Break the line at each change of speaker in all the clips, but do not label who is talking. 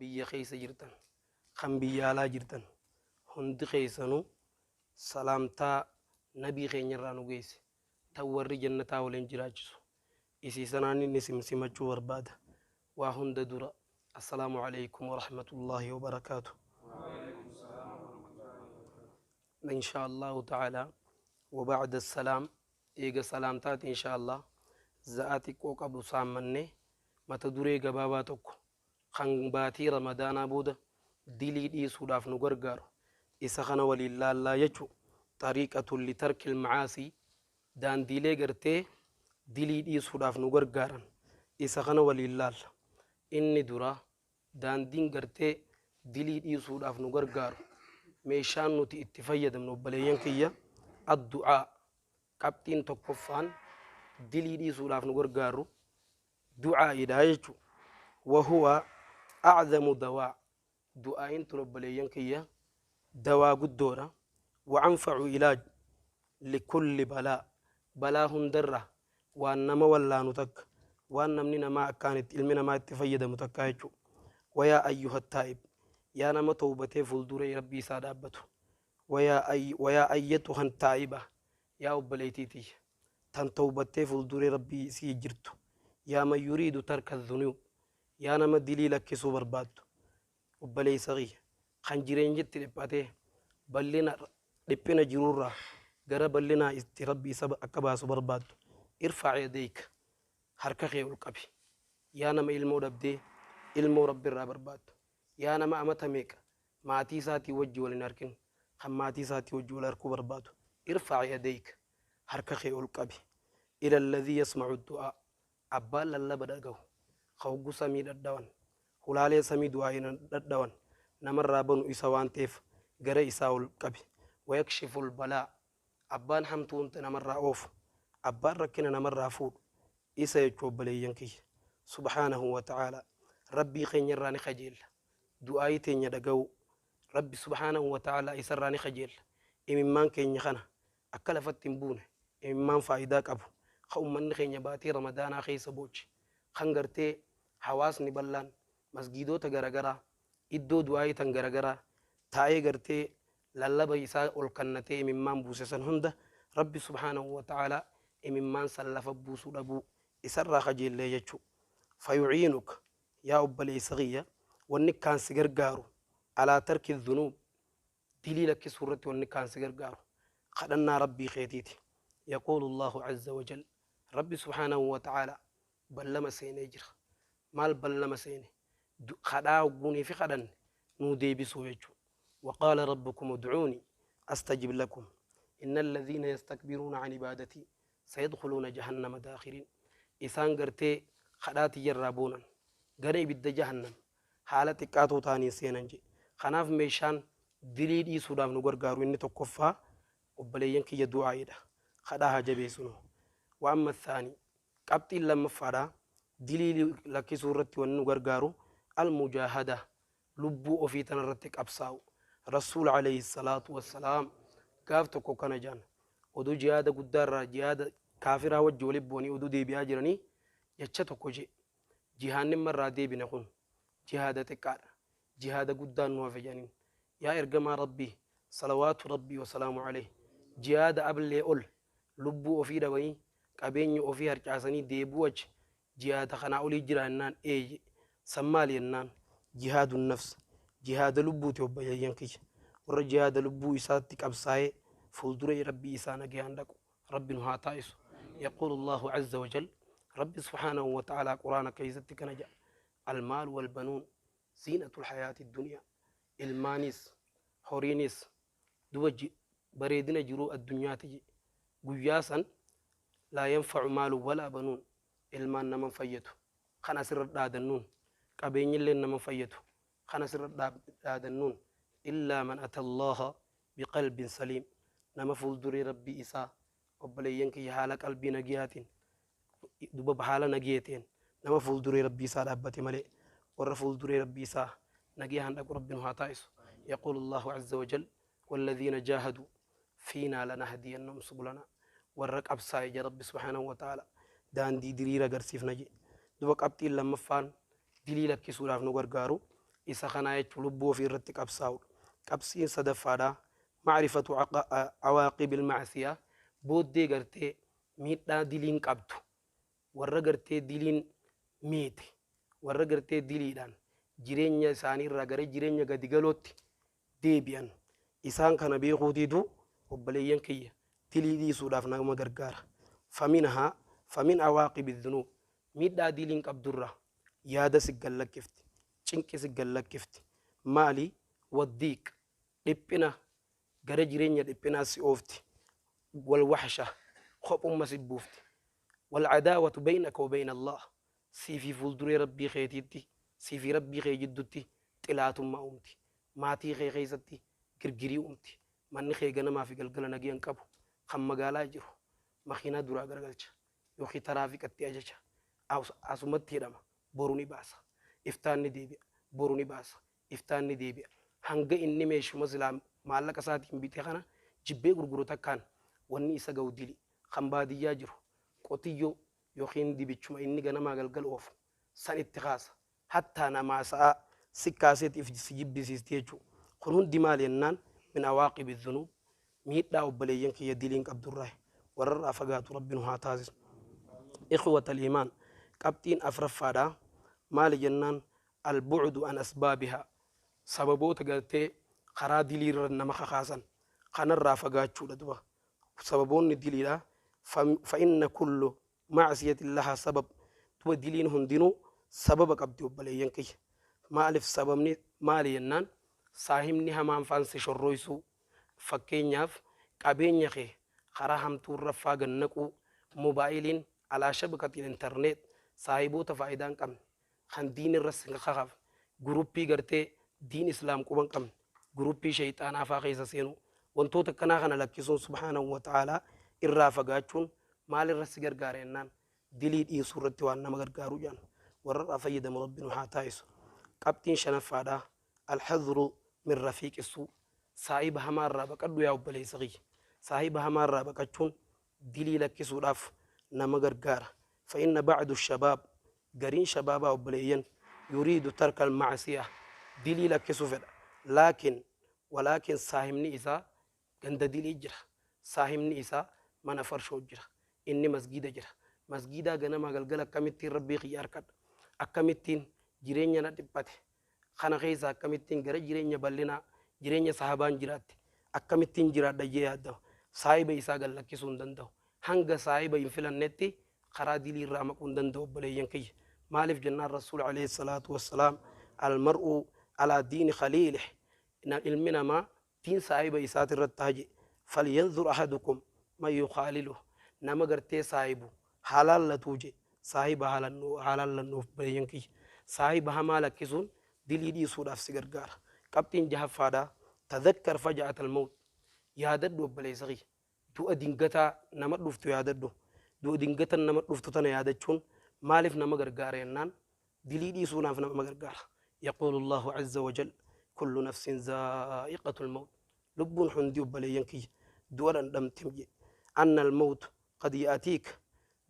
Biyya keessa jirtan, kan biyya alaa jirtan hundi keessanuu salaamtaa nabii keenyarraa nu geesse, tan warri jannataa waliin jiraachisu isii sanaan inni simsimachuu barbaada. Waa hunda dura, assalaamu alaikum warahmatullaahi wabarakaatu. Insha Allahu ta'ala, wabacda salaam, eega salaamtaati, insha Allah za'aa xiqqoo qabdu saammannee mata duree gabaabaa tokko kan baatii Ramadaanaa booda dilii dhiisuudhaaf nu gargaaru isa kana waliin laallaa jechu. Xariiqatun litarkil macaasii, daandiilee gartee dilii dhiisuudhaaf nu gargaaran isa kana waliin laalla. Inni dura, daandiin gartee dilii dhiisuudhaaf nu gargaaru, meeshaan nuti itti fayyadamnu, obboleeyyan kiyya, addu'aa. Qabxiin tokkoffaan dilii dhiisuudhaaf nu gargaaru du'aa'iidha jechu. Wahuwa aczamu dawaa, du'aa'iin tun, obboleeyyan kiyya, dawaa guddoodha. Wa anfacu ilaaj likulli balaa, balaa hundarra waan nama wallaanu takka, waan namni namaa akkaan itti ilmi namaa itti fayyadamu takka jechu. Wayaa ayyuha taa'ib, yaa nama towbatee fuulduree Rabbii isaa dhaabbatu, wayaa ayyatuhan taa'iba, yaa obboleeytii tiyya tan towbattee fuulduree Rabbii isii jirtu, yaa man yuriidu tarka dhunuub, yaa nama dilii lakkisuu barbaaddu, obboleeysa kiyya kan jireenyitti dhiphatee bal'ina dhiphina jirurraa gara bal'inaa itti Rabbi isa akka baasu barbaaddu, irfac yadayka, harka kee ol qabi. Yaa nama ilmoo dhabdee ilmoo Rabbi irraa barbaaddu, yaa nama amata meeqa maatii isaatii wajji wal hin arkin kan maatii isaatii wajji wal arkuu barbaadu, irfac yadayka, harka kee ol qabi, ila alladhii yasmacu du'aa, abbaan lallaba dhagahu, ka hoggu samii dhadhawan, hulaalee samii du'aa'iin dhadhawan namarraa banu isa waan ta'eef gara isaa ol qabi. Wayakshifu lbalaa, abbaan hamtuu namarraa oofu, abbaan rakkina namarraa fuudhu isa jechuu. Obboleeyyan kiyya, subhaanahu wa ta'aalaa Rabbii keenya irraa ni kajeella du'aayii teenya dhaga'uu. Rabbi subhaanahu wa ta'aalaa isarraa ni kajeella imimmaan keenya kana akka lafatti hin buune, imimmaan faayidaa qabu ka ummanni keenya baatii Ramadaanaa keessa booche, kan gartee hawaasni bal'aan masgiidota garagaraa iddoo du'aayii tan garagaraa taa'ee gartee lallaba isaa ol kannatee imimmaan buuse san hunda, Rabbi subhaanahu wa ta'aalaa imimmaan san lafa buusuu dhabuu isarraa kajeellee jechuu. Fayuciinuk, yaa obboleessa kiyya, wanni kaan si gargaaru alaa tarki dhunuub, dilii lakkisuu irratti wanni kaan si gargaaru kadhannaa Rabbii keetiiti. Yaquulu Allahu azza wajal, Rabbi subhaanahu wa ta'aalaa ballama seenee jira. Maal ballama seene? Kadhaa hogguunii fi kadhanne nuu deebisuu jechuu. وقال ربكم ادعوني أستجب لكم إن الذين يستكبرون عن عبادتي سيدخلون جهنم داخرين. Isaan gartee kadhaa tiyyarraa boonan gara ibidda jahannam haala xiqqaatoo ta'anii seenan jedhe. Kanaaf meeshaan dilii dhiisuudhaaf nu gargaaru inni tokkoffaa, obboleeyyan kiyya, du'aa'iidha. Kadhaa haa jabeessinu. Wa amma thaanii, qabxiin lammaffaadha, dilii lakkisuu irratti wanni nu gargaaru almujaahada, lubbuu ofii tana irratti qabsaa'u. Rasuul alayhi salaatu wassalaam gaaf tokko kana jaan: oduu jihaada guddaarraa, jihaada kaafiraa wajji walitti bu'anii oduu deebi'aa jiranii, jecha tokko jee: "Jihaanni irraa deebine kun jihaada xiqqaadha, jihaada guddaan nu hafe," jedhaniin. "Yaa ergamaa Rabbii, salawaatu Rabbii wasalaamu alayhi, jihaada ablee ol lubbuu ofii dhabanii qabeenya ofii harcaasanii deebi'uu achi jihaada kanaa olii jira?" jennaan, "Eeyye." "San maali?" jennaan, "Jihaadu nafs, jihaada lubbuuti." Obboleeyyan kiyya, warra jihaada lubbuu isaatti qabsaa'ee fuuldura Rabbii isaa nagayaan dhaqu Rabbi nu haa taa'isu. Yaquulu Allahu azza wajal, Rabbi subhaanahu wa ta'aalaa Quraana keessatti kana jedha: almaalu walbanuun ziinatul hayaati duniyaa, ilmaanis horiinis duba bareedina jiruu addunyaati jedhe. Guyyaa san laa yanfacu maalu walaa banuun, ilmaan naman fayyadu kan asirra dhaadannuun, qabeenyilleen naman fayyadu kan asirra dhaadannuun, illaa man ata Allaha biqalbin saliim, nama fuulduree Rabbii isaa, obboleeyyan kiyya, haala qalbii nagiyaatiin, duba haala nagiyateen nama fuulduree Rabbii isaa dhaabbate malee. Warra fuulduree Rabbii isaa nagiyaan dhaqu Rabbi nu haa taa'isu. Yaquulu Allahu azza wajal: والذين جاهدوا فينا لنهدينهم سبلنا. Warra qabsaa'e ja Rabbi subhaanahu wa ta'ala daandii diriira agarsiifna jedhe. Duba qabxiin lammaffaan dilii lakkisuudhaaf nu gargaaru Isa kanaa jechuun lubbuu ofii irratti qabsaa'udha. Qabsiin sadaffaadha. Macrifatu awaaqibil macsiyaa, booddee gartee miidhaa diliin qabdu, warra gartee diliin miite, warra gartee diliidhaan jireenya isaanii irraa gara jireenya gadi galootti deebi'an, isaan kana beekuutiitu, obboleeyyan kiyya, dilii dhiisuudhaaf nama gargaara. Faminhaa famin awaaqibi dhunuub, miidhaa diliin qabdurraa yaada si gallakkifti, cinqi si gallakkifti. Maali? Waddiiq, dhiphina, gara jireenya dhiphinaa si oofti. Walwaxsha, kophumma si buufti. Walcadaawatu baynaka wa bayna Allah, siifi fuulduree rabbii keetiitti, siifi rabbii kee jiddutti xilaatummaa uumti. Maatii kee keessatti girgirii uumti. Manni kee ganamaa fi galgala nagiyan qabu. Kan magaalaa jiru makiinaa duraa garagalcha yookiin taraafiqatti ajaja, asumatti hidhama, boru ni baasa, iftaan ni deebi'a, boru ni baasa, iftaan ni deebi'a, hanga inni meeshuma silaa maallaqa isaatiin bite kana jibbee gurguru takkaan wanni isa ga'u dili. Kan baadiyyaa jiru qotiyyoo yookiin dibichuma inni ganamaa galgal oofu san itti kaasa, hattaa namaa sa'a si kaaseet if si jibbisiisti jechuudha. Kun hundi maal jennaan, min awaaqibi dhunuub, miidhaa, obboleeyyan kiyya, diliin qabdurraa warrarraa fagaatu rabbi nu haa taasisu. Ikhwata al-iimaan, qabxiin afraffaadha. Maali jennaan, albu'du an asbaabihaa, sababoota gartee karaa diliirra nama kakaasan kanarraa fagaachuudha. Duba sababoonni diliidha. Fa inna kullu macsiyatin lahaa sabab. Duba diliin hundinuu sababa qabdi, obboleeyyan kiyya. Maaliif? Sababni maali jennaan, saahibni hamaan faan si shorroysuu, fakkeenyaaf qabeenya kee karaa hamtuurra faa gannaquu, mobaayiliin alaa shabakatiin internet, saahiboota faayidaa hin qabne kan diin irra si kakaaf, guruppii gartee diin islaam quban qabne, guruppii shayxaanaa faa keessa seenuu, wantoota akkanaa kana lakkisuun, subhaanahu wa ta'aalaa irraa fagaachuun maal irra si gargaara jennaan, dilii dhiisuu irratti waan nama gargaaru jedhan. Warra irraa fayyadamu rabbi nu haa taasisu. Qabxiin shanaffaadha. Alhadru min rafiiqi suu, saahiba hamaa irraa baqadhu yaa obboleessa kiyya. Saahiba hamaa irraa baqachuun dilii lakkisuudhaaf nama gargaara. Fa inna ba'du shabaab, gariin shabaabaa, obboleeyyan, yuriidu tarka almacsiya, dilii lakkisuu fedha, laakin walaakin saahibni isaa ganda dilii jira, saahibni isaa mana farshoo jira, inni masgida jira. Masgidaa ganamaa galgala akkamittiin rabbii kiyya harkadha, akkamittiin jireenya na dhiphate kana keessa akkamittiin gara jireenya bal'inaa, jireenya sahabaan jiraatte akkamittiin jiraadha jee yaaddama. Saahiba isaa gad lakkisuu hin danda'u. Hanga saahiba hin filannetti karaa dilii irraa maquu hin danda'u, obboleeyyan kiyya. Maaliif jennaan, rasuul alayhi salaatu wassalaam, almar'u alaa diini khaliilih, ilmi namaa diin saahiba isaati irratti taha jedhe. Falyanzur ahadukum man yukhaaliluh, nama gartee saahibu haa laallatuu jedhe. Saahiba haa laallannu, obboleeyyan kiyya. Saahiba hamaa lakkisuun dilii dhiisuudhaaf si gargaara. Qabxiin jahaffaadha. Tadhakkar faja'at almawt, yaadadhu, obboleessa kiyya, du'a dingataa nama dhuftu yaadadhu. Du'a dingatan nama dhuftu tana yaadachuun maaliif nama gargaara jennaan, dilii dhiisuudhaaf nama gargaara. Yaquulu allahu azza wajal, kullu nafsin zaa'iqatu almawt, lubbuun hundi, obboleeyyan kiyya, du'a dhandhamti jedhe. Anna almawt qad ya'tiik,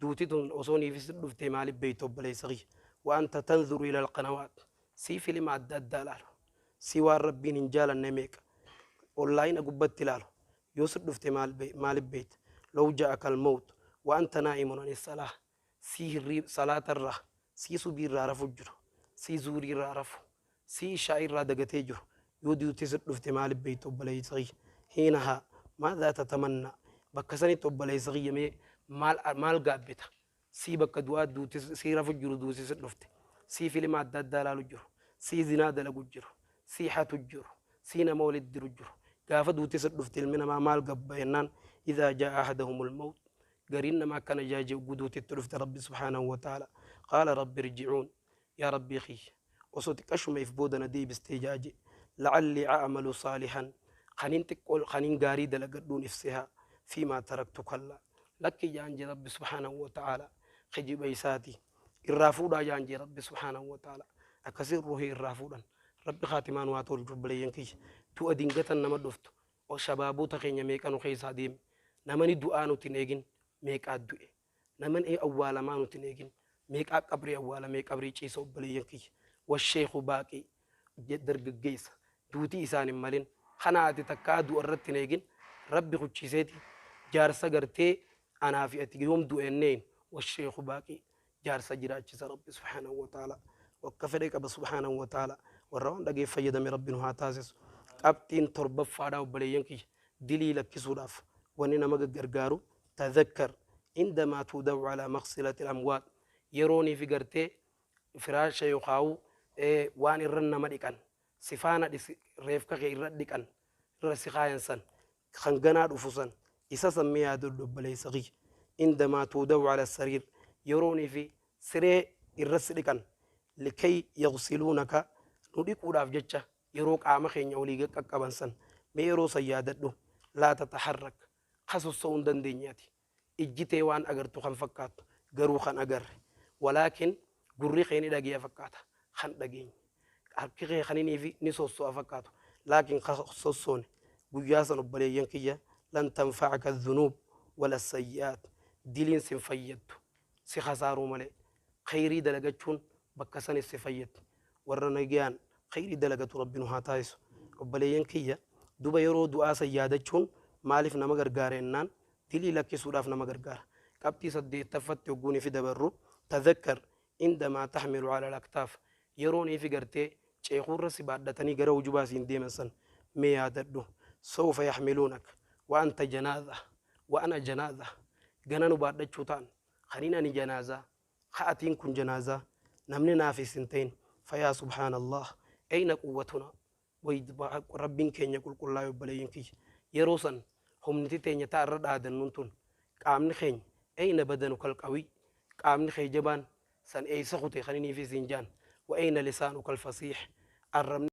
duuti tun osoo niifis dhufte maaliif beeyta, obboleessa kiyya? Wa anta tanzuru ila alqanawaat, sii filima adda addaa laalu, si waan rabbiin hin jaalanne meeqa onlaayina gubbatti ilaalu, yoo si dhufte maaliif beeyta? Law ja'aka almawt wa anta naa'imun ani salaah, sii hirriib salaatarraa, sii subiirraa rafu jiru, sii zuuriirraa rafu, sii ishaa'irraa dagatee jiru, yoo duuti si dhufte maaliif beeyta, obboleessa kiyya? Hiinahaa maadhaa tatamannaa? Bakka sanitti, obboleessa kiyya, mee maal maal gaabbita? Sii bakka du'aa duuti sii rafu jiru, duuti si dhufte, sii filima adda addaa ilaalu jiru, sii zinaa dalagu jiru, sii hatu jiru, sii nama walitti diru jiru, gaafa duuti si dhufte ilmi namaa maal gabba jennaan, idhaa jaa ahadahumul mawt, gariin nama akkana jaaje guduutitti dhufte rabbi subhaanahu wa ta'ala, qaala rabbi irji'uun, yaa rabbii kiyya, osoo xiqqashuma if booda na deebistee jaaje, la'allii a'malu saalihan, kanin xiqqoo kanin gaarii dalagadhuun ifseha, fiimaa taraktu. Kallaa, lakki jaan jee rabbi subhaanahu wa ta'ala, kijiba isaati irraa fuudhaa jaan jee rabbi subhaanahu wa ta'ala. Akkasiin ruhii irraa fuudhan. Rabbi kaatimaan waa tolchu. Obboleeyyan kiyya, du'a dingatan nama dhuftu, shabaabota keenya meeqa nu keessaa deeme? Namani du'aa nuti hin eegin meeqaa du'e? Namani awwaalamaa nuti hin eegin meeqaa qabrii awwaalamee qabrii ciisa, obboleeyyan kiyya? Washeeku baaqii. Dargaggeessa duutii isaan hin malin kana ati takkaa du'a irratti hin eegin Rabbi kuchiiseeti jaarsa gartee anaa fi ati yoom du'enneen washeeku baaqii jaarsa jiraachisa. Rabbi subhaanahu wa ta'ala wakka fedhe qaba subhaanahu wa ta'ala. Warra waan dhageef fayyadame Rabbi nu haa taasisu. Qabxiin torbaffaadha, obboleeyyan kiyya, dilii lakkisuudhaaf wanni nama gargaaru tadhakkar indamaa tuudacu alaa maqsilati al-amwaat, yeroonii fi gartee firaasha yookaan waan irra nama dhiqan sifaana reefka kee irra dhiqan irra si kaayan san kan ganaa dhufu san isa san mee yaadadhu, obboleessa kiyya. Indamaa tuudacu ala sariir, yeroonii fi siree irra si dhiqan, likay yagsiluunaka, nu dhiquudhaaf jecha yeroo qaama keenya olii qaqqaban san mee yeroo san yaadadhu. Laa tataharrak, kasossa'uu hin dandeenyaati. Ijji tee waan agartu kan fakkaattu garuu kan agarre, walaakin gurri kee ni dhageeya fakkaata kan dhageenye, harki kee kan inni fi ni sosso'a fakkaatu laakin ka sossoone. Guyyaa san, obboleeyyan kiyya, lan tanfa'aka dhunuub wala sayyi'aat, diliin sin fayyaddu si kasaaruu malee. Khayrii dalagachuun bakka sanis si fayyaddi. Warra nagayaan khayrii dalagatu Rabbi nu haa taasisu. Obboleeyyan kiyya, duba yeroo du'aa san yaadachuun maaliif nama gargaara jennaan, dilii lakkisuudhaaf nama gargaara. Qabxii saddeettaffatti hogguun fi dabarru, tadhakkar indamaa taxmilu ala al-aktaaf, yeroon ifi gartee ceekuurra si baadhatanii gara hujubaa siin deeman san mee yaadadhu. Sawfa yaxmiluunak wa anta janaaza wa ana janaaza, gana nu baadhachuu ta'an kanin ani janaazaa ka atiin kun janaazaa namni naafis hin ta'in. Fayaa subhaana Allah, ayna quwwatuna? Rabbiin keenya qulqullaa'e. Obboleeyyan kiyya, yeroo san humniti teenya ta'a irra dhaadannuun tun qaamni keenya, ayna badanuka alqawiy, qaamni kee jabaan san eeysa kute kan inni fi siin jaan? Wa ayna lisaanuka alfasiix, arrabni